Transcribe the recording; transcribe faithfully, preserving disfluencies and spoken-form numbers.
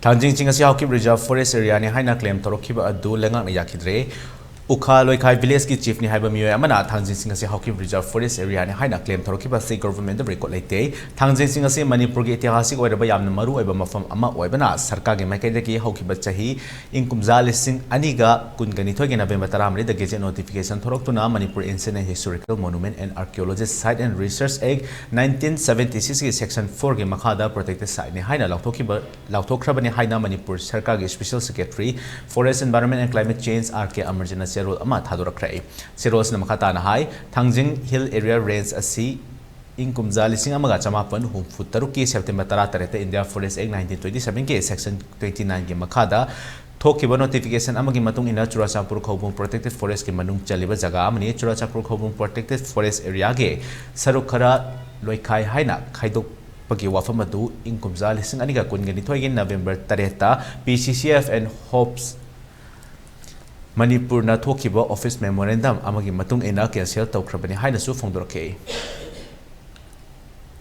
ꯊꯥꯡꯖꯤꯡꯁꯤꯡ ꯑꯁꯤ Haokip Reserve Forest Area ꯅꯤ ꯍꯥꯏꯅ claim ꯇꯧꯔꯛꯈꯤꯕ ꯑꯗꯨ ꯂꯩꯉꯥꯛꯅ ꯌꯥꯈꯤꯗ꯭ꯔꯦ꯫ ꯎꯈꯥ ꯂꯣꯏꯈꯥꯏ village ꯀꯤ chief ꯅꯤ ꯍꯥꯏꯕ ꯃꯤꯑꯣꯏ ꯑꯃꯅ ꯊꯥꯡꯖꯤꯡꯁꯤꯡ ꯑꯁꯤ ꯍꯥꯎꯀꯤꯞ Reserve Forest Area ꯅꯤ ꯍꯥꯏꯅ claim ꯇꯧꯔꯛꯈꯤꯕ ꯑꯁꯤ government ꯗ record ꯂꯩꯇꯦ꯫ ꯊꯥꯡꯖꯤꯡꯁꯤꯡ ꯑꯁꯤ ꯃꯅꯤꯄꯨꯔꯒꯤ ꯏꯇꯤꯍꯥꯁꯤꯛ ꯑꯣꯏꯔꯕ ꯌꯥꯝꯅ ꯃꯔꯨ ꯑꯣꯏꯕ ꯃꯐꯝ ꯑꯃ ꯑꯣꯏꯕꯅ ꯁꯔꯀꯥꯔꯒꯤ ꯃꯥꯏꯀꯩꯗꯒꯤ ꯍꯧꯈꯤꯕ ꯆꯍꯤ ꯏꯪ ꯀꯨꯝꯖꯥ ꯂꯤꯁꯤꯡ ꯑꯅꯤꯒ ꯀꯨꯟꯒ ꯅꯤꯊꯣꯏꯒꯤ November ꯇꯔꯥꯃꯔꯤꯗ gazette notification ꯊꯣꯔꯛꯇꯨꯅ Manipur Ancient and Historical Monument and Archaeological Site and Research Act nineteen seventy six ꯀꯤ section four ꯒꯤ ꯃꯈꯥꯗ protected site ꯅꯤ ꯍꯥꯏꯅ ꯂꯥꯎꯊꯣꯛꯈꯤꯕ, ꯂꯥꯎꯊꯣꯛꯈ꯭ꯔꯕꯅꯤ ꯍꯥꯏꯅ ꯃꯅꯤꯄꯨꯔ ꯁꯔꯀꯥꯔꯒꯤ Special Secretary Forest, Environment and Climate Change R K Amarjana ꯆꯦꯔꯣꯜ ꯑꯃ ꯊꯥꯗꯣꯔꯛꯈ꯭ꯔꯦ꯫ ꯆꯦꯔꯣꯜ ꯑꯁꯤꯅ ꯃꯈꯥ ꯇꯥꯅ ꯍꯥꯏ, ꯊꯥꯡꯖꯤꯡ Hill Area Range ꯑꯁꯤ ꯏꯪ ꯀꯨꯝꯖꯥ ꯂꯤꯁꯤꯡ ꯑꯃꯒ ꯆꯃꯥꯄꯟ ꯍꯨꯝꯐꯨ ꯇꯔꯨꯛꯀꯤ September ꯇꯔꯥꯇꯔꯦꯠꯇ India Forest Act nineteen twenty seven ꯒꯤ section twenty nine ꯒꯤ ꯃꯈꯥꯗ ꯊꯣꯛꯈꯤꯕ notification ꯑꯃꯒꯤ ꯃꯇꯨꯡ ꯏꯟꯅ ꯆꯨꯔꯥꯆꯥꯟꯄꯨꯔ ꯈꯧꯕꯨꯝ protected forest ꯀꯤ ꯃꯅꯨꯡ ꯆꯜꯂꯤꯕ ꯖꯒꯥ ꯑꯃꯅꯤ꯫ ꯆꯨꯔꯥꯆꯥꯟꯄꯨꯔ ꯈꯧꯕꯨꯝ protected forest area ꯒꯤ ꯁꯔꯨꯛ ꯈꯔ ꯂꯣꯏꯈꯥꯏ ꯍꯥꯏꯅ ꯈꯥꯏꯗꯣꯛꯄꯒꯤ ꯋꯥꯐꯝ ꯑꯗꯨ ꯏꯪ ꯀꯨꯝꯖꯥ ꯂꯤꯁꯤꯡ ꯑꯅꯤꯒ ꯀꯨꯟꯒ ꯅꯤꯊꯣꯏꯒꯤ November ꯇꯔꯦꯠꯇ P C C F and Hops ꯃꯅꯤꯄꯨꯔꯅ ꯊꯣꯛꯈꯤꯕ office memorandum ꯑꯃꯒꯤ ꯃꯇꯨꯡ ꯏꯟꯅ cancel ꯇꯧꯈ꯭ꯔꯕꯅꯤ ꯍꯥꯏꯅꯁꯨ ꯐꯣꯡꯗꯣꯔꯛꯈꯤ꯫